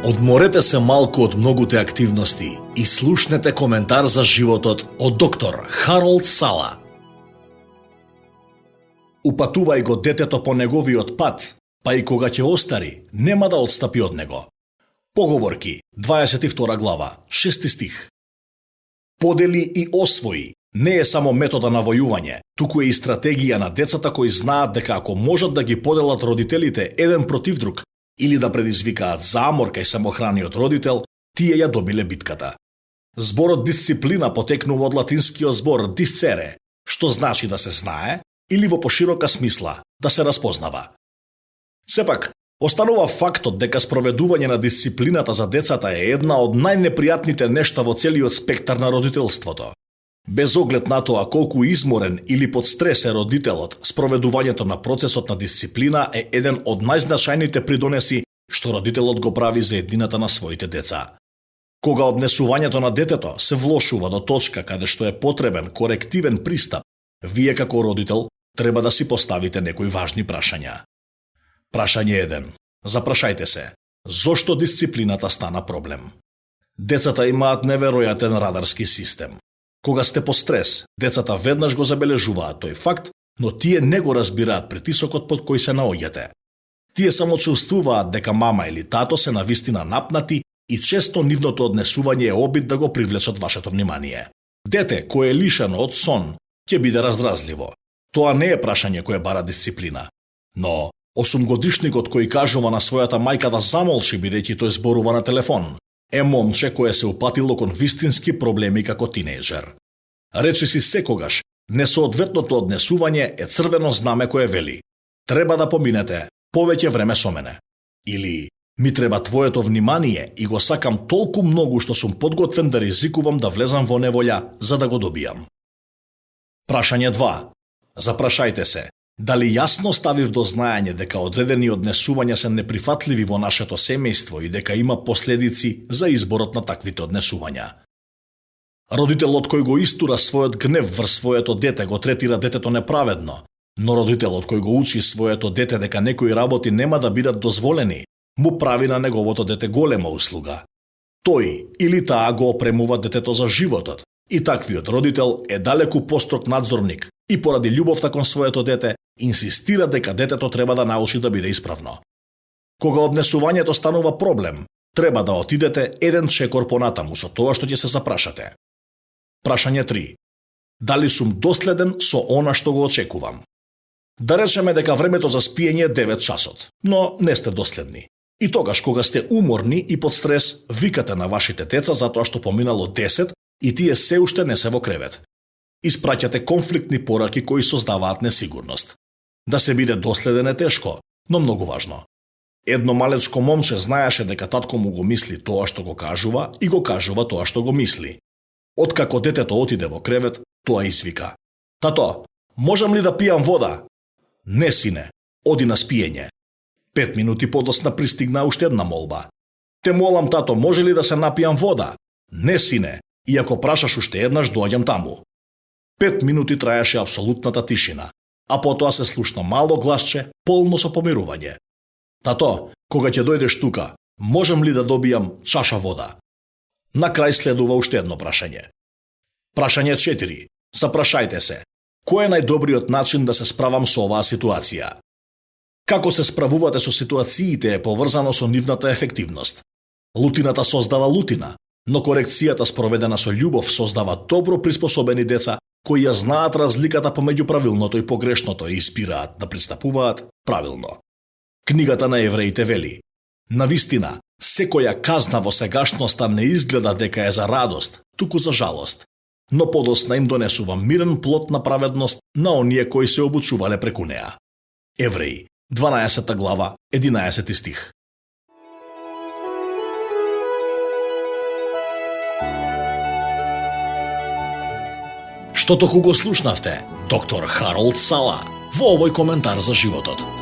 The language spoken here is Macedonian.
Одморете се малку од многуте активности и слушнете коментар за животот од доктор Харолд Сала. Упатувај го детето по неговиот пат, па и кога ќе остари, нема да отстапи од него. Поговорки, 22 глава, 6 стих. Подели и освои не е само метода на војување, туку е и стратегија на децата кои знаат дека ако можат да ги поделат родителите еден против друг или да предизвикаат замор кај самохраниот родител, тие ја добиле битката. Зборот дисциплина потекнува од латинскиот збор discere, што значи да се знае или во поширока смисла да се распознава. Сепак, останува фактот дека спроведување на дисциплината за децата е една од најнепријатните нешта во целиот спектар на родителството. Без оглед на тоа колку изморен или под стрес е родителот, спроведувањето на процесот на дисциплина е еден од најзначајните придонеси што родителот го прави за еднината на своите деца. Кога однесувањето на детето се влошува до точка каде што е потребен корективен пристап, вие како родител треба да си поставите некои важни прашања. Прашање 1. Запрашајте се, зошто дисциплината стана проблем? Децата имаат неверојатен радарски систем. Кога сте по стрес, децата веднаш го забележуваат тој факт, но тие не го разбираат притисокот под кој се наоѓате. Тие само чувствуваат дека мама или тато се навистина напнати и често нивното однесување е обид да го привлечат вашето внимание. Дете кое е лишено од сон ќе биде раздразливо. Тоа не е прашање кое бара дисциплина. Но 8-годишникот кој кажува на својата мајка да замолчи бидејќи тој зборува на телефон, е момче кое се упатило кон вистински проблеми како тинејџер. Речиси секогаш, несоодветното однесување е црвено знаме кое вели: треба да поминете повеќе време со мене. Или ми треба твоето внимание и го сакам толку многу што сум подготвен да ризикувам да влезам во неволја за да го добијам. Прашање 2. Запрашајте се, дали јасно ставив до знаење дека одредени однесувања се неприфатливи во нашето семејство и дека има последици за изборот на таквите однесувања. Родителот кој го истура својот гнев врз своето дете го третира детето неправедно, но родителот кој го учи своето дете дека некои работи нема да бидат дозволени, му прави на неговото дете голема услуга. Тој или таа го опремува детето за животот и таквиот родител е далеку построг надзорник и поради љубовта кон своето дете инсистира дека детето треба да научи да биде исправно. Кога однесувањето станува проблем, треба да отидете еден чекор понатаму со тоа што ќе се запрашате. Прашање 3. Дали сум доследен со она што го очекувам? Да речеме дека времето за спиење е 9 часот, но не сте доследни. И тогаш кога сте уморни и под стрес, викате на вашите деца затоа што поминало 10 и тие се уште не се во кревет. Испраќате конфликтни пораки кои создаваат несигурност. Да се биде доследен е тешко, но многу важно. Едно малечко момче знаеше дека татко му го мисли тоа што го кажува и го кажува тоа што го мисли. Откако детето отиде во кревет, тоа извика: "Тато, можам ли да пијам вода?" "Не, сине, оди на спиење." 5 минути подосна пристигна уште една молба: "Те молам, тато, може ли да се напијам вода?" "Не, сине, и ако прашаш уште еднаш, доаѓам таму." 5 минути траеше апсолутната тишина, а потоа се слушна мало гласче, полно со помирување: "Тато, кога ќе дојдеш тука, можам ли да добијам чаша вода?" На крај следува уште едно прашање. Прашање 4. Запрашајте се, кој е најдобриот начин да се справам со оваа ситуација? Како се справувате со ситуациите е поврзано со нивната ефективност. Лутината создава лутина, но корекцијата спроведена со љубов создава добро приспособени деца кои ја знаат разликата помеѓу правилното и погрешното и избираат да пристапуваат правилно. Книгата на Евреите вели: "Навистина, секоја казна во сегашноста не изгледа дека е за радост, туку за жалост, но подосна им донесува мирен плод на праведност на оние кои се обучувале преку неа." Евреи, 12 глава, 11 стих. Што току го слушнавте доктор Харолд Сала во овој коментар за животот.